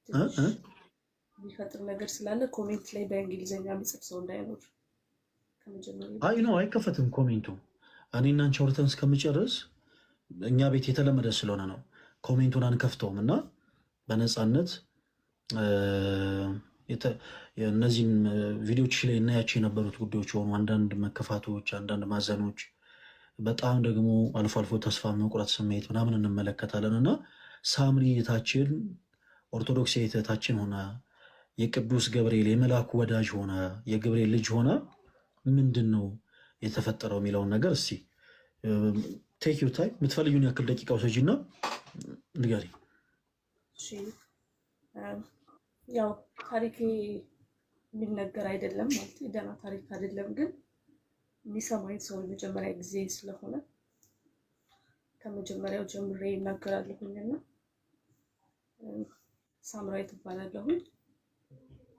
ትንሽ እ? የሚፈጥር ነገር ስላለ comment ላይ በእንግሊዝኛ የሚጽፍ ሰው እንዳይኖር ከመጀመሪያ አይ ነው፣ አይከፈትም comment ኡ። እኔ እና አንቺ አውርተን እስከምጨርስ እኛ ቤት የተለመደ ስለሆነ ነው comment ኡን አንከፍተውም እና በነፃነት እነዚህን ቪዲዮዎች ላይ እናያቸው የነበሩት ጉዳዮች የሆኑ አንዳንድ መከፋቶች፣ አንዳንድ ማዘኖች፣ በጣም ደግሞ አልፎ አልፎ ተስፋ መቁረጥ ስሜት ምናምን እንመለከታለን እና ሳምሪ እህታችን፣ ኦርቶዶክስ እህታችን ሆና፣ የቅዱስ ገብርኤል የመልአኩ ወዳጅ ሆና፣ የገብርኤል ልጅ ሆና ምንድን ነው የተፈጠረው የሚለውን ነገር እስቲ take your time፣ የምትፈልጊውን ያክል ደቂቃ ውሰጂና ንገሪ። እሺ፣ ያው ታሪኬ የሚነገር አይደለም፣ ማለት ደህና ታሪክ አይደለም፣ ግን የሚሰማኝ ሰው የመጀመሪያ ጊዜ ስለሆነ ከመጀመሪያው ጀምሬ ይናገራለሁኝ። እና ሳምራዊት እባላለሁኝ።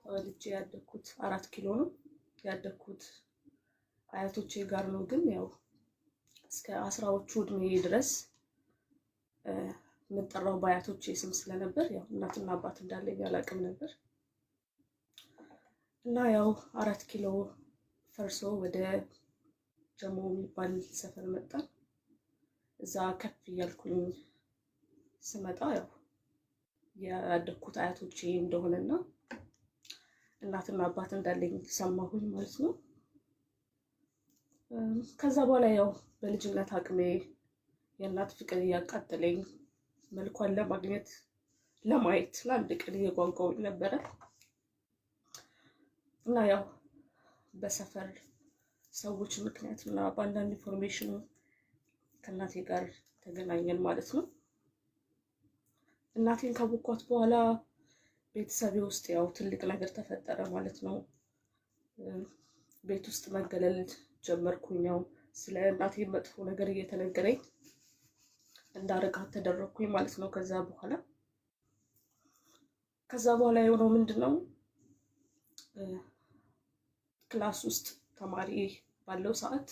ተወልጄ ያደግኩት 4 ኪሎ ነው። ያደግኩት አያቶቼ ጋር ነው። ግን ያው እስከ 10ዎቹ እድሜ ድረስ የምጠራው በአያቶቼ ስም ስለነበር ያው እናትና አባት እንዳለኝ አላውቅም ነበር። እና ያው 4 ኪሎ ፈርሶ ወደ ጀሞ የሚባል ሰፈር መጣን። እዛ ከፍ እያልኩኝ ስመጣ ያው ያደግኩት አያቶቼ እንደሆነና እናትና አባት እንዳለኝ ሰማሁኝ ማለት ነው። ከዛ በኋላ ያው በልጅነት አቅሜ የእናት ፍቅር እያቃጠለኝ መልኳን ለማግኘት፣ ለማየት ለአንድ ቀን እየጓጓሁኝ ነበረ። እና ያው በሰፈር ሰዎች ምክንያት እና በአንዳንድ information ከእናቴ ጋር ተገናኘን ማለት ነው። እናቴን ካወኳት በኋላ ቤተሰቤ ውስጥ ያው ትልቅ ነገር ተፈጠረ ማለት ነው። ቤት ውስጥ መገለል ጀመርኩኝ። ያው ስለ እናቴ መጥፎ ነገር እየተነገረኝ እንዳርቃት ተደረግኩኝ ማለት ነው። ከዛ በኋላ የሆነው ምንድን ነው? Class ውስጥ ተማሪ ባለው ሰዓት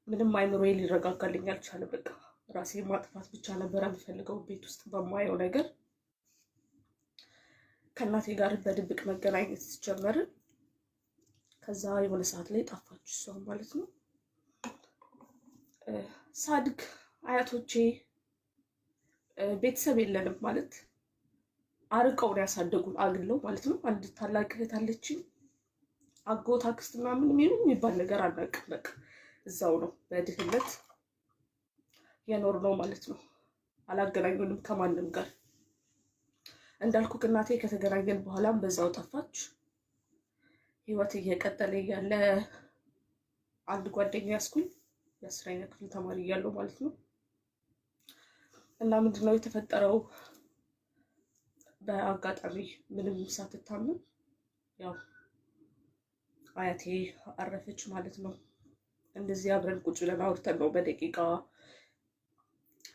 ምንም አይምሮዬ ሊረጋጋልኝ አልቻለም። በቃ ራሴ ማጥፋት ብቻ ነበር የምፈልገው ቤት ውስጥ በማየው ነገር። ከእናቴ ጋር በድብቅ መገናኘት ጀመርን። ከዛ የሆነ ሰዓት ላይ ጠፋች እሷ ማለት ነው። ሳድግ አያቶቼ ቤተሰብ የለንም፣ ማለት አርቀው ነው ያሳደጉን፣ አግለው ማለት ነው። አንድ ታላቅ እህት አለችኝ። አጎት፣ አክስት ምናምን የሚሉ የሚባል ነገር አናውቅም። በቃ እዛው ነው በድህነት የኖርነው ማለት ነው። አላገናኙንም ከማንም ጋር። እንዳልኩ እናቴ ከተገናኘን በኋላም በዛው ጠፋች። ህይወት እየቀጠለ እያለ አንድ ጓደኛ ያዝኩኝ፣ የ10ኛ ክፍል ተማሪ እያለሁ ማለት ነው። እና ምንድነው የተፈጠረው? በአጋጣሚ ምንም ሳትታመም ያው አያቴ አረፈች ማለት ነው። እንደዚህ አብረን ቁጭ ብለን አውርተን ነው፣ በደቂቃ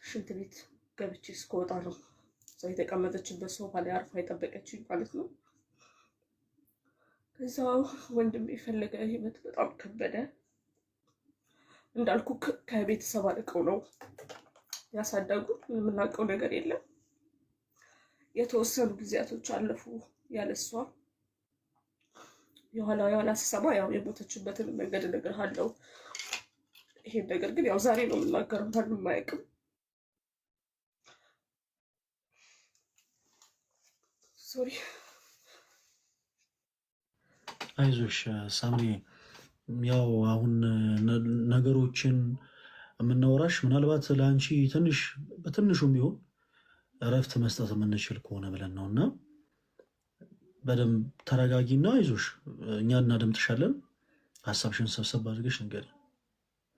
ሽንት ቤት ገብቼ እስከወጣ ነው እዛ የተቀመጠችበት ሶፋ ላይ አርፋ የጠበቀችኝ ማለት ነው። ከዛ ወንድም የፈለገ ህይወት በጣም ከበደ። እንዳልኩ ከቤተሰብ አርቀው ነው ያሳደጉ። የምናውቀው ነገር የለም። የተወሰኑ ጊዜያቶች አለፉ ያለሷ። የኋላ የኋላ ስሰማ ያው የሞተችበትን መንገድ እነግርሃለሁ። ይሄን ነገር ግን ያው ዛሬ ነው የምናገረው፣ ማንም አያውቅም። Sorry። አይዞሽ ሳምሪ፣ ያው አሁን ነገሮችን የምናወራሽ ምናልባት ለአንቺ ትንሽ በትንሹም ቢሆን እረፍት መስጠት የምንችል ከሆነ ብለን ነው። እና በደንብ ተረጋጊና አይዞሽ፣ እኛ እናደምጥሻለን። ሀሳብሽን ሰብሰብ አድርገሽ ንገሪን።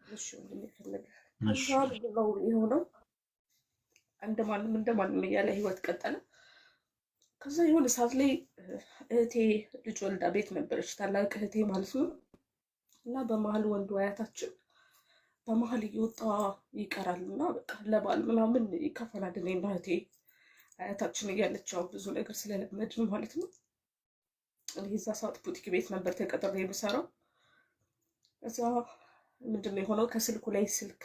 እሺ ወንድሜ ፈለገ፣ ከዛ ምንድን ነው የሆነው? እንደማንም እንደማንም እያለ ህይወት ቀጠለ። ከዛ የሆነ ሰዓት ላይ እህቴ ልጅ ወልዳ ቤት ነበረች፣ ታላቅ እህቴ ማለት ነው። እና በመሀል ወንዱ አያታችን በመሀል እየወጣ ይቀራል እና በቃ ለበዓል ምናምን ይከፈላል። እኔና እህቴ አያታችን እያለች ያው ብዙ ነገር ስለለመድን ማለት ነው። እኔ እዛ ሰዓት ቡቲክ ቤት ነበር ተቀጥሬ የምሰራው። እዛ ምንድን ነው የሆነው? ከስልኩ ላይ ስልክ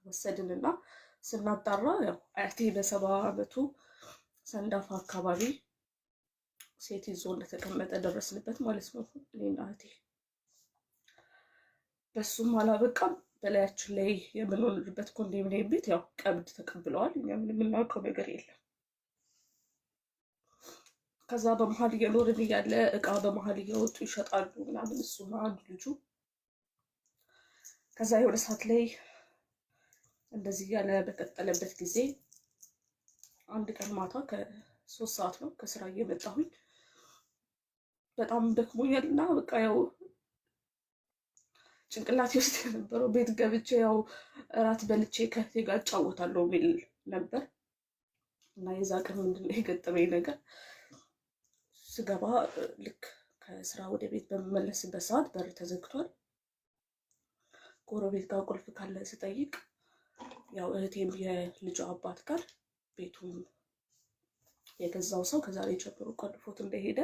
ወሰድንና ስናጣራ ያው አያቴ በ70 ዓመቱ ሰንዳፋ አካባቢ ሴት ይዞ እንደተቀመጠ ደረስንበት ማለት ነው፣ እኔና እህቴ። በሱም አላበቃም። በላያችን ላይ የምንኖርበት ኮንዶሚኒየም ቤት ያው ቀብድ ተቀብለዋል። እኛ ምንም የምናውቀው ነገር የለም። ከዛ በመሀል እየኖርን እያለ እቃ በመሀል እየወጡ ይሸጣሉ ምናምን፣ እሱና አንዱ ልጁ። ከዛ የሆነ ሰዓት ላይ እንደዚህ እያለ በቀጠለበት ጊዜ አንድ ቀን ማታ ከ3 ሰዓት ነው፣ ከስራ እየመጣሁኝ በጣም ደክሞኛል እና በቃ ያው ጭንቅላቴ ውስጥ የነበረው ቤት ገብቼ ያው እራት በልቼ ከእህቴ ጋር እጫወታለሁ የሚል ነበር። እና የዛ ቀን ምንድን ነው የገጠመኝ ነገር፣ ስገባ ልክ ከስራ ወደ ቤት በምመለስበት ሰዓት በር ተዘግቷል። ጎረቤት ጋር ቁልፍ ካለ ስጠይቅ ያው እህቴም የልጇ አባት ጋር ቤቱን የገዛው ሰው ከዛሬ ጀምሮ ቆልፎት እንደሄደ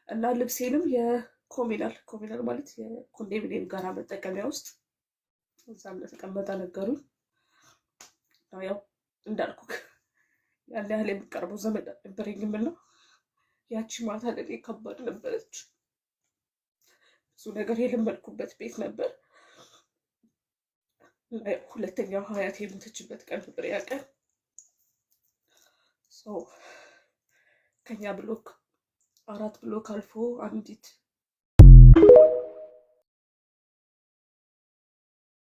እና ልብሴንም የ communal፣ communal ማለት የኮንዶሚኒየም ጋራ መጠቀሚያ ውስጥ እዛ እንደተቀመጠ ነገሩኝ። ያው እንዳልኩ ያን ያህል የሚቀርበው ዘመድ አልነበረኝም እና ያቺ ማታ ለእኔ ከባድ ነበረች። ብዙ ነገር የለመድኩበት ቤት ነበር። ሁለተኛው ሀያት የሞተችበት ቀን ነበር ያ ቀን። ከኛ ብሎክ 4 ብሎክ አልፎ አንዲት